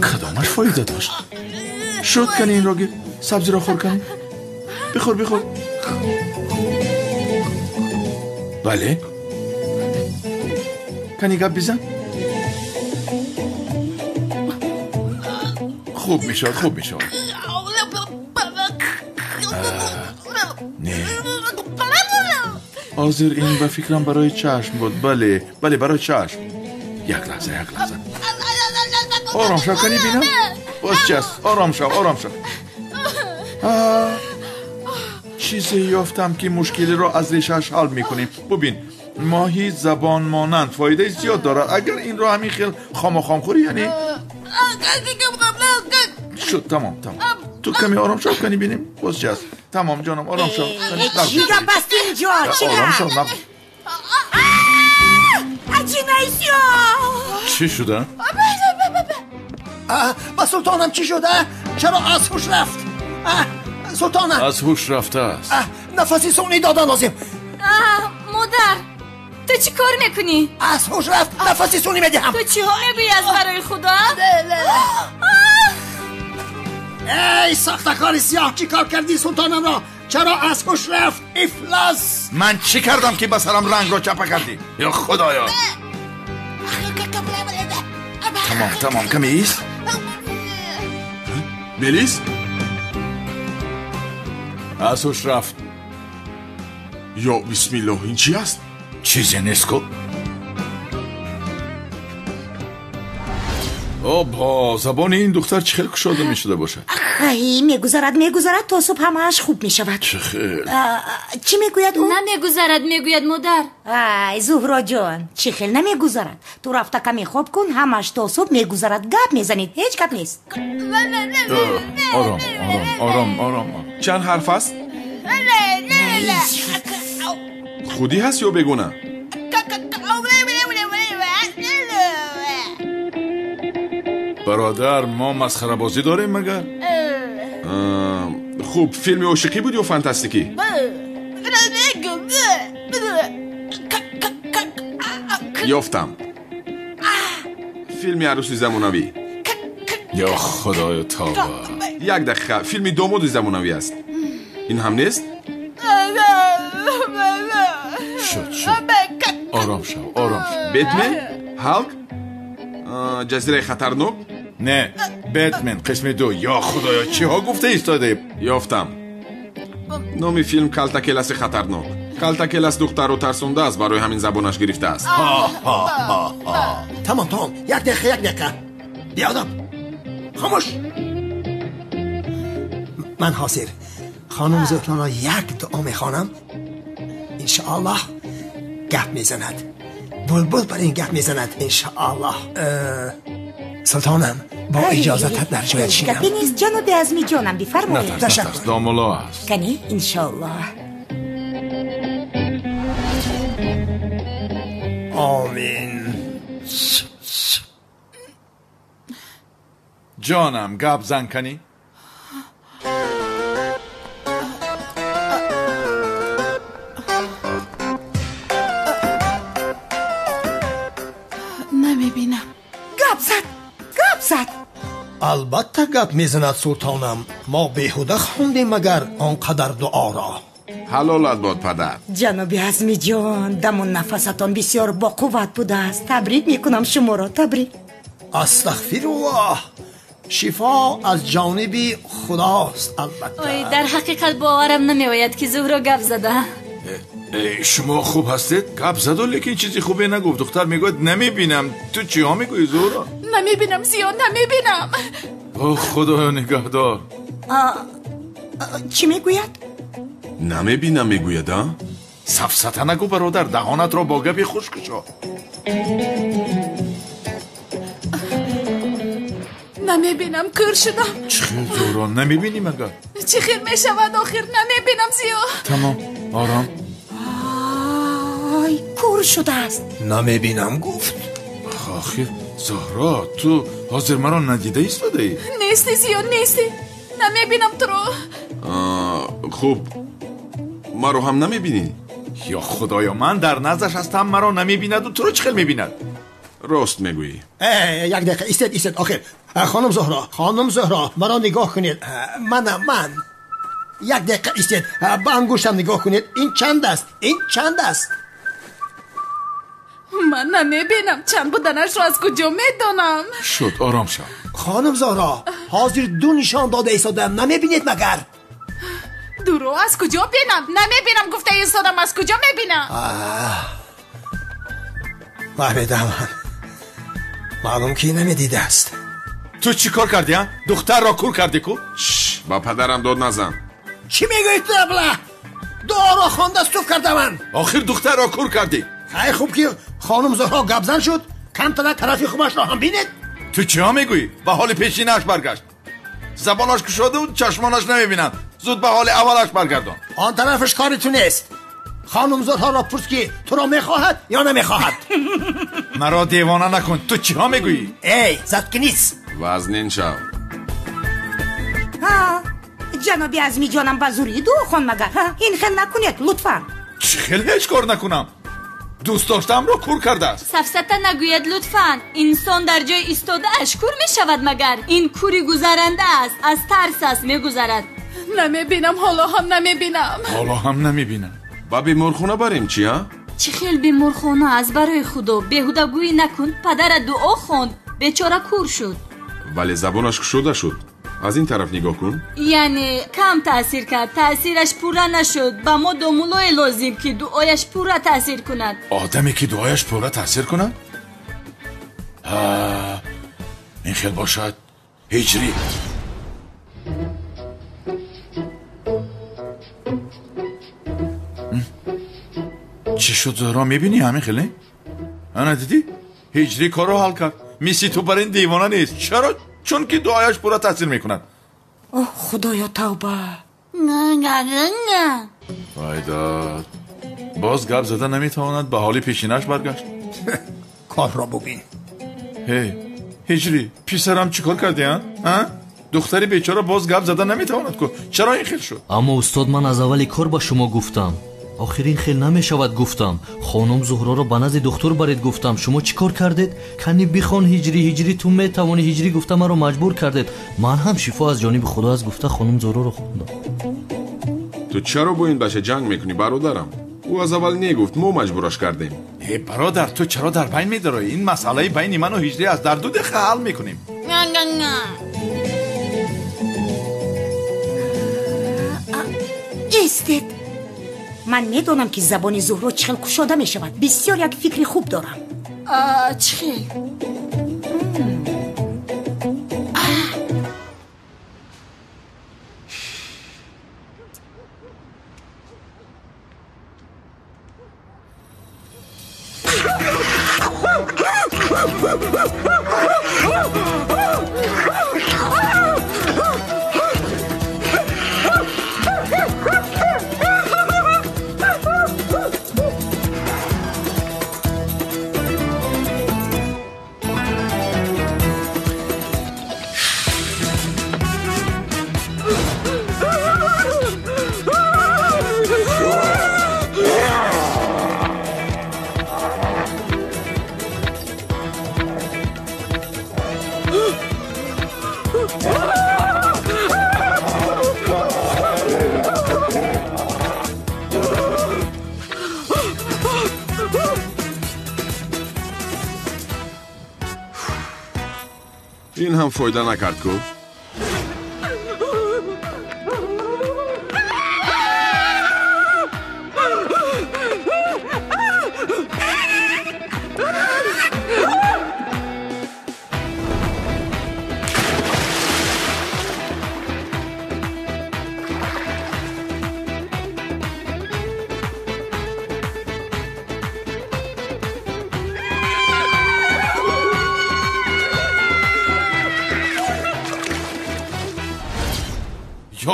Кадомаш фоида дошт? Шуд, кани инро гир, сабзиро хӯр, кани. Бихӯр, бихӯр. Бале, кани гап бизан. Хуб мешавад, хуб мешавад. Не, ҳозир ин ба фикрам барои чашм буд. Бале, бале, барои чашм. Як лаҳза, як лаҳза. Ором шав, кани бинам. Боз чи аст? Ором шав, ором шав. Чизе ёфтам ки мушкилиро аз решааш ҳал мекунем. Бубин, моҳи забон монанд фоидаи зиёд дорад. Агар инро ҳамин хел хому хом хӯрӣ, яъне шуд. Тамом, тамом. Ту каме ором шав, кани бинем боз чи аст. Тамом ҷонам, ором шав. Чӣ гап аст инҷо? Чӣ Ором шав. гап? Аҷинаисё! Чӣ шуда? Ба султонам чӣ шуда? Чаро аз ҳуш рафт? Султонам аз ҳуш рафтааст. Нафаси сунъӣ додан лозим. Модар, ту чӣ кор мекунӣ? Аз ҳуш рафт, нафаси сунъӣ медиҳам. Ту чиҳо мегӯӣ аз барои худо? Эй сохтакори сиёҳ, чӣ кор кардӣ султонамро? Чаро аз ҳуш рафт? Ифлос! Ман чӣ кардам ки ба сарам рангро чапа кардӣ? Ё худоё! Тамом, тамом, каме ист. Мелис? Аз ҳуш рафт. Ё бисмиллоҳ, ин чӣ аст? Чизе нест ку. Обҳо, забони ин духтар чӣ хел кушода мешуда бошад? Ай, мегузарад, мегузарад, то субҳ ҳамааш хуб мешавад. Чӣ хел? Чӣ мегӯяд ӯ? Намегузарад, мегӯяд модар. Ай, Зуҳроҷон, чӣ хел намегузарад? Ту рафта каме хоб кун, ҳамааш то субҳ мегузарад. Гап мезанед, ҳеҷ гап нест. Ором, ором, ором, ором. Чанд ҳарф аст? Худӣ ҳаст ё бегуна? Бародар, мо масхарабозӣ дорем магар? Хуб, филми ошиқӣ буд ё фантастикӣ? Ёфтам. Филми арӯси замонавӣ. Ё худоё тавба. Як дақиқа, филми домоди замонавӣ аст. Ин ҳам нест? Шуд, шуд. Ором шав, ором шав. Бетмен? Ҳалк? Ҷазираи хатарнок? Не, Бэтмен қисми 2. Ё худоё, чиҳо гуфта истодаӣ? Ёфтам. Номи филм Калтакеласи хатарнок. Калтакелас духтарро тарсондааст, барои ҳамин забонаш гирифтааст. Тамом, тамом, як дақиқа, як дақиқа. Биёдоб, хомӯш. Ман ҳозир хонум Зуҳроро як дуо мехонам, иншоаллоҳ гап мезанад. Булбул бар ин гап мезанад, иншоаллоҳ. Султонам, бо иҷозатат дар ҷоят шинам. Гапе нест, ҷаноби Азми ҷонам, бифармоед. Натарс, домулло аст. Кани, иншоаллоҳ. Омин. Ҷонам, гап зан кани. Намебинам. Гап зад, гап зад. Албатта гап мезанад султонам. Мо беҳуда хондем магар он қадар дуоро. Ҳалолат бод, падар. Ҷаноби Азмиҷон, даму нафасатон бисёр боқувват будааст. Табрик мекунам шуморо, табрик. Астағфируллоҳ. Шифо аз ҷониби худост, албатта. Ой, дар ҳақиқат боварам намеояд ки Зуҳро гап зада. Шумо хуб ҳастед? Гап заду, лекин чизи хубе нагуфт. Духтар мегӯяд намебинам. Ту чиҳо мегӯӣ, Зуҳро? Намебинам, Зиё, намебинам. О, худоё нигаҳдор. Чӣ мегӯяд? Намебинам мегӯяд, а? Сафсата нагӯ, бародар, даҳонатро бо гапи хуш кушо. Намебинам, кӯр шудам. Чӣ хел, Зуҳро, намебинӣ магар? Чӣ хел мешавад охир? Намебинам, Зиё. Тамом, ором. Ай, кӯр шудааст. Намебинам гуфт. Охир, Зуҳро, ту ҳозир маро надида истодаӣ? Нестӣ, Зиё, нестӣ. Намебинам туро. Хуб, маро ҳам намебинӣ? Ё худоё, ман дар наздаш ҳастам, маро намебинаду туро чӣ хел мебинад? Рост мегӯӣ. Як дақиқа, истед, истед, охир. Хонум Зуҳро, хонум Зуҳро, маро нигоҳ кунед. Манам, ман. Як дақиқа истед, ба ангуштам нигоҳ кунед. Ин чанд аст? Ин чанд аст? Ман намебинам, чанд буданашро аз куҷо медонам? Шуд, ором шав. Хонум Зуҳро, ҳозир ду нишон дода истодаам, намебинед магар? Дуро аз куҷо бинам? Намебинам гуфта истодам, аз куҷо мебинам? Фаҳмидам. Маълум ки намедидааст. Ту чӣ кор кардӣ, а? Духтарро кур кардӣ ку? Ба падарам дод назан. Чӣ мегӯӣ ту, абла? Дуоро хонда суф кардаман. Охир духтарро кур кардӣ. Хай, хуб ки хонум Зуҳро гапзан шуд, камтара тарафи хубашро ҳам бинед. Ту чиҳо мегӯӣ? Ба ҳоли пешинааш баргашт. Забонаш кушода чашмонаш намебинанд. Зуд ба ҳоли аввалаш баргардон. Он тарафаш кори ту нест. Хонум Зуҳроро пурс, ки туро мехоҳад ё намехоҳад. Маро девона накун. Ту чиҳо мегӯӣ? Эй, заткнись. Вазнин шав. Ҷаноби Азмиҷонам, ба зурӣ дуо хон магар? Ин хел накунед, лутфан. Чӣ хел ҳеҷ кор накунам? Дӯст доштаамро кур кардааст. Сафсата нагӯяд, лутфан. Инсон дар ҷои истодааш кур мешавад магар? Ин кури гузаранда аст, аз тарс аст мегузарад. Намебинам, ҳоло ҳам намебинам. Ҳоло ҳам намебинам. Ба беморхона барем чи, а? Чӣ хел беморхона? Аз барои худо беҳудагӯӣ накун. Падарат дуо хонд, бечора кур шуд. Вале забонаш кушода шуд. Аз ин тараф нигоҳ кун. Яъне кам таъсир кард, таъсираш пурра нашуд. Ба мо домулое лозим, ки дуояш пурра таъсир кунад. Одаме ки дуояш пурра таъсир кунад? Ин хел бошад ҳиҷрӣ. Чӣ шуд, Зуҳро? Мебинӣ ҳамин хеле? Ана дидӣ? Ҳиҷрӣ корро ҳал кард. Мисли ту бар ин девона нест. Чаро? Чунки дуояш пурра таъсир мекунад. Оҳ, худоё, тавба. Вайдод, боз гап зада наметавонад, ба ҳоли пешинаш баргашт. Корро бубин. Ҳей, ҳиҷрӣ, писарам, чӣ кор кардӣ, а? Духтари бечора боз гап зада наметавонад ку. Чаро ин хел шуд? Аммо устод, ман аз аввали кор ба шумо гуфтам. Охир ин хел намешавад гуфтам. Хонум Зуҳроро ба назди духтур баред гуфтам. Шумо чӣ кор кардед? Кани бихон ҳиҷрӣ, ҳиҷрӣ, ту метавонӣ, ҳиҷрӣ гуфта маро маҷбур кардед. Ман ҳам шифо аз ҷониби худо аст гуфта хонум Зуҳроро хондам. Ту чаро бо ин бача ҷанг мекунӣ, бародарам? Ӯ аз аввал негуфт, мо маҷбураш кардем. Э бародар, ту чаро дар байн медароӣ? Ин масъалаи байни ману ҳиҷрӣ аст, дар ду дақиқа ҳал мекунем. Истед. Ман медонам, ки забони Зуҳро чӣ хел кушода мешавад. Бисёр як фикри хуб дорам. Чӣ хел? Ин ҳам фойда накард ку.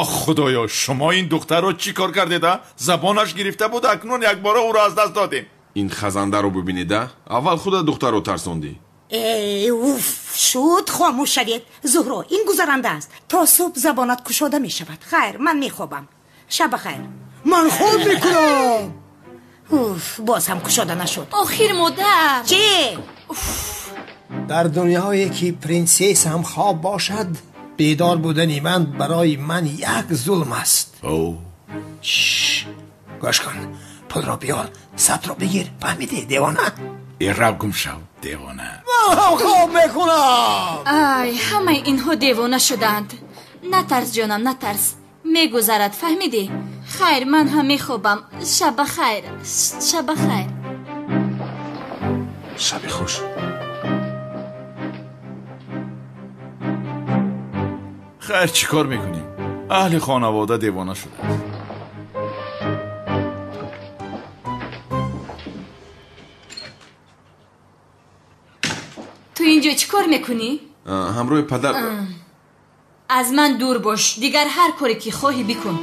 Ё худоё, шумо ин духтарро чӣ кор кардед, а? Забонаш гирифта буд, акнун якбора ӯро аз даст додем. Ин хазандаро бубинед, а? Аввал худа духтарро тарсондӣ. Э, уф, шуд, хомӯш шавед. Зуҳро, ин гузаранда аст. То субҳ забонат кушода мешавад. Хайр, ман мехобам. Шаб бахайр. Ман хоб мекунам. Уф, боз ҳам кушода нашуд. Охир модар. Чӣ? Дар дунёе ки принсесса ҳам хоб бошад, бедор будани ман барои ман як зулм аст. Гӯш кун, пулро биёр, сабтро бигир. Фаҳмидӣ, девона? Ираб гум шав, девона. Ман ҳам хоб мекунам. Ай, ҳамаи инҳо девона шудаанд. Натарс, ҷонам, натарс. Мегузарад, фаҳмидӣ? Хайр, ман ҳам мехобам. Шаб бахайр, шаб бахайр. Шаби хуш. Хайр, чӣ кор мекунем? Аҳли хонавода девона шудааст. Ту инҷо чӣ кор мекунӣ? Ҳамроҳи падар. Аз ман дур бош, дигар ҳар коре ки хоҳӣ бикун.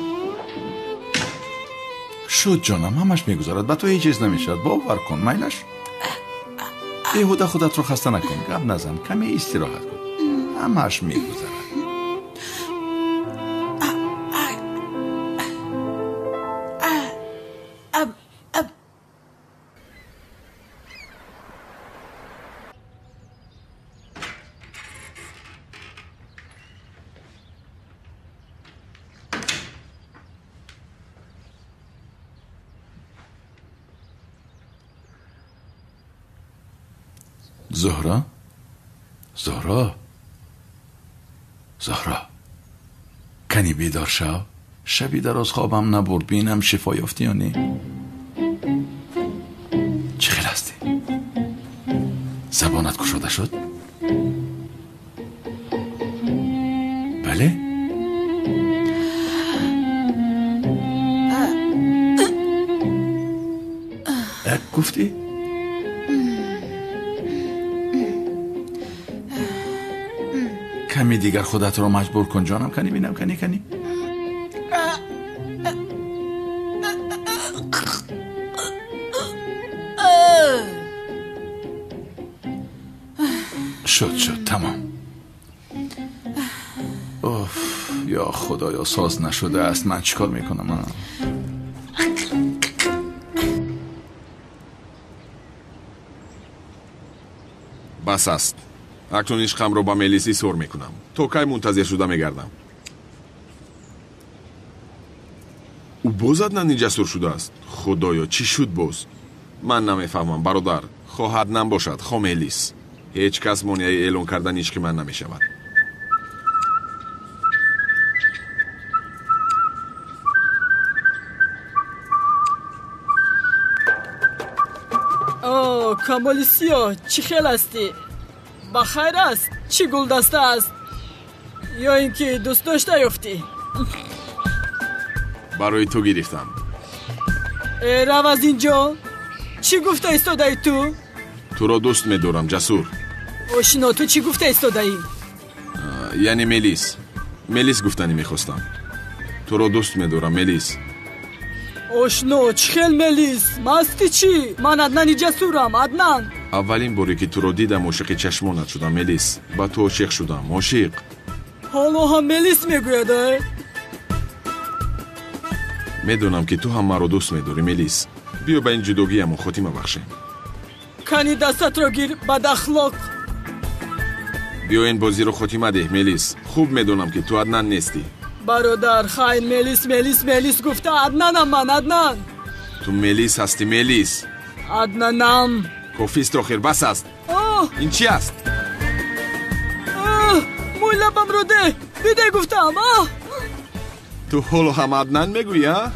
Шуд ҷонам, ҳамаш мегузарад, ба ту ҳеҷ чиз намешавад, бовар кун, майлаш. Беҳуда худатро хаста накун, гап назан, каме истироҳат кун, ҳамаш мегузарад. Зуҳро, Зуҳро, Зуҳро, кани бедор шав. Шаби дароз хобам набурд, бинам шифо ёфтӣ ё не. Чӣ хел ҳастӣ? Забонат кушода шуд? Бале? Гуфтӣ? Ками дигар худатро маҷбур кун ҷонам, кани бинам, кани кани. Шуд, шуд, тамом. Уф, ё худоё, соз нашудааст. Ман чӣ кор мекунам? Бас аст. Акнун ишқамро ба Мелис изҳор мекунам. То кай мунтазир шуда мегардам? Ӯ боз Аднани ҷасур шудааст. Худоё, чӣ шуд боз? Ман намефаҳмам, бародар. Хоҳ Аднан бошад, хоҳ Мелис. Ҳеҷ кас монеаи эълон кардани ишқи ман намешавад. О, Камоли Сиёҳ, чӣ хел ҳастӣ? Ба хайр аст? Чӣ гулдаста аст? Ё ин ки дӯст дошта ёфтӣ? Барои ту гирифтам. Э, рав аз ин ҷо! Чӣ гуфта истодаӣ ту? Туро дӯст медорам, Ҷасур. Ошино, ту чӣ гуфта истодаӣ? Яъне Мелис. Мелис гуфтанӣ мехостам. Туро дӯст медорам, Мелис. Ошно, чӣ хел Мелис? Масти чӣ? Ман Аднани Ҷасурам, Аднан. Аввалин боре ки туро дидам, ошиқи чашмонат шудам, Мелис. Ба ту ошиқ шудам, ошиқ. Ҳоло ҳам Мелис мегӯяд, э? Медонам ки ту ҳам маро дӯст медорӣ, Мелис. Биё ба ин ҷудогиямон хотима бахшем. Кани дастатро гир, бадахлоқ. Биё ин бозиро хотима деҳ, Мелис. Хуб медонам ки ту Аднан нестӣ. Бародар, хайр, Мелис, Мелис, Мелис гуфта Аднанам ман, Аднан. Ту Мелис ҳастӣ, Мелис. Аднанам. Кофист охир, бас аст. Ин чӣ аст? Мӯй лабамро деҳ, бидеҳ гуфтам. Ту ҳоло ҳам Аднан мегӯӣ, а?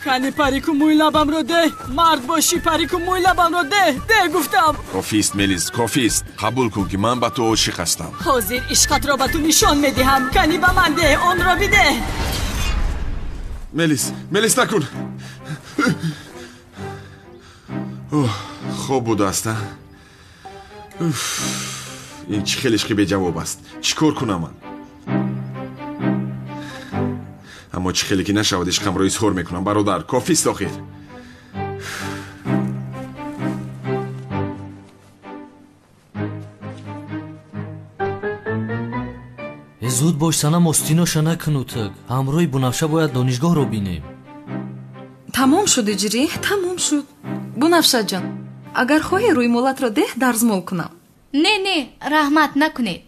Кани парику мӯй лабамро деҳ, мард бошӣ, парику мӯй лабамро деҳ, деҳ гуфтам. Кофист, Мелис, кофист. Қабул кун ки ман ба ту ошиқ ҳастам. Ҳозир ишқатро ба ту нишон медиҳам. Кани ба ман деҳ, онро бидеҳ. Мелис, Мелис накун. Хоб будааст, а? Ин чӣ хел ишқи беҷавоб аст? Чӣ кор кунам ман? Аммо чӣ хеле ки нашавад, ишқамро изҳор мекунам, бародар. Кофист охир. Зуд бош, санам, остиноша накунутак. Ҳамроҳи Бунафша бояд донишгоҳро бинем. Тамом шуд, Иҷрӣ, тамом шуд. Бунафшаҷон, агар хоҳӣ рӯймолатро деҳ, дарзмол кунам. Не, не, раҳмат, накунед.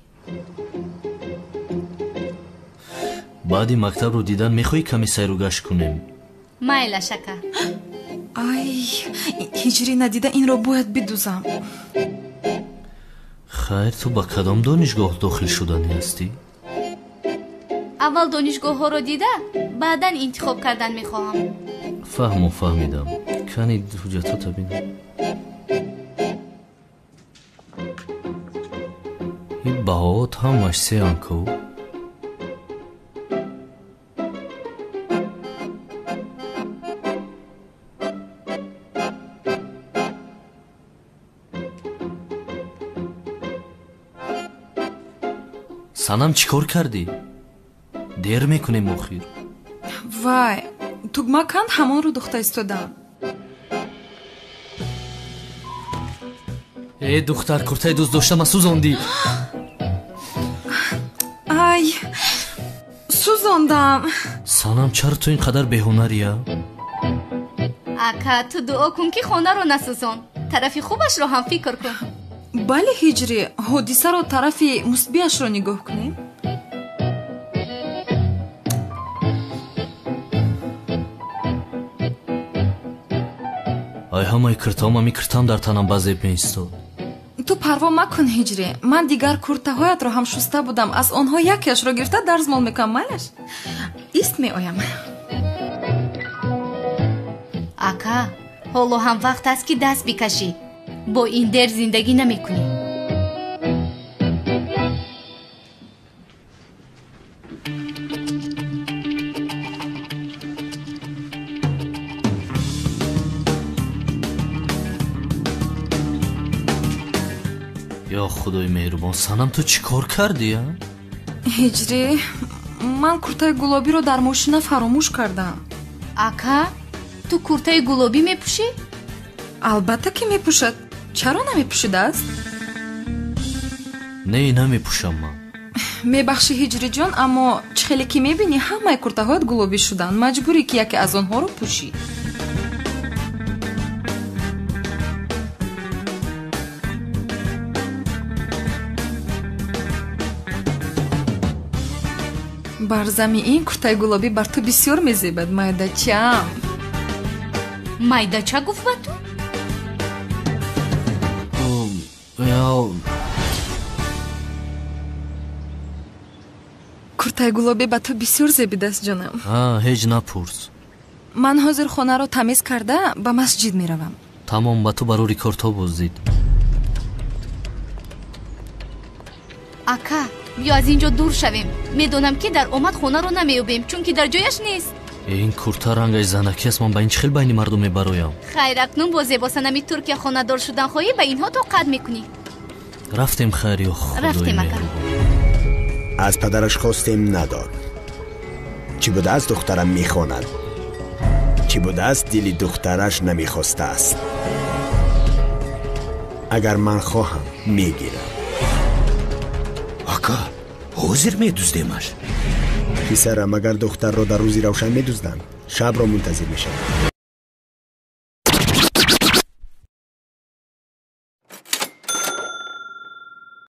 Баъди мактабро дидан мехоҳӣ каме сайру гашт кунем? Майлаш, ака. Ай, ҳиҷрӣ надида инро бояд бидузам. Хайр, ту ба кадом донишгоҳ дохил шуданӣ ҳастӣ? Аввал донишгоҳҳоро дида, баъдан интихоб кардан мехоҳам. Фаҳму, фаҳмидам. Кани ҳуҷҷатота бинам. Ин баҳоот ҳамаш сеан ку? Санам, чӣ кор кардӣ? Дер мекунем охир. Вай, тугма канд, ҳамонро духта истодам. Э, духтар, куртаи дӯст доштама сӯзондӣ. Ай, сӯзондам. Санам, чаро ту ин қадар беҳунария? Ака, ту дуо кун, ки хонаро насӯзон. Тарафи хубашро ҳам фикр кун. Бале, Ҳиҷрӣ, ҳодисаро тарафи мусбиашро нигоҳ кунем. Ай, ҳамаи киртаом ами киртам дар танам ба зеб меистод. Ту парво макун, Ҳиҷрӣ. Ман дигар куртаҳоятро ҳам шуста будам. Аз онҳо якеашро гирифта дарзмол мекунам, майлаш? Ист, меоям. Ака, ҳоло ҳам вақт аст, ки даст бикашӣ. Бо ин дер зиндагӣ намекунӣ. Ё худои меҳрубон, Санам, ту чӣ кор кардӣ, а? Ҳиҷрӣ, ман куртаи гулобиро дар мошина фаромӯш кардам. Ака, ту куртаи гулобӣ мепӯшӣ? Албатта, ки мепӯшад. Чаро намепӯшидааст? Не, намепӯшам ман. Мебахшӣ, Ҳиҷриҷон, аммо чӣ хеле ки мебинӣ, ҳамаи куртаҳоят гулобӣ шуданд. Маҷбурӣ, ки яке аз онҳоро пӯшӣ. Бар зами ин куртаи гулобӣ бар ту бисёр мезебад, майдачаам. Майдача гуфт ба ту? Куртаи гулобӣ ба ту бисёр зебидааст, ҷонам. Ҳеҷ напурс. Ман ҳозир хонаро тамиз карда ба масҷид меравам. Тамом, ба ту барори корто боздид. Ака, биё аз ин ҷо дур шавем. Медонам, ки дар омад хонаро намеёбем, чунки дар ҷояш нест. Ин курта рангаш занакӣ аст. Ман ба ин чӣ хел байни мардум мебароям? Хайр, акнун бо зебосанами Туркия хонадор шудан хоҳӣ, ба инҳо тоқат мекунӣ. Рафтем, хайр, ё худои Рафтем, ака. меҳрубон. Аз падараш хостем, надод. Чӣ будааст, духтарам мехонад. Чӣ будааст, дили духтараш намехостааст. Агар ман хоҳам, мегирам. Ака, ҳозир медуздемаш. Писарам, агар духтарро дар рӯзи равшан медузданд, шабро мунтазир мешаванд.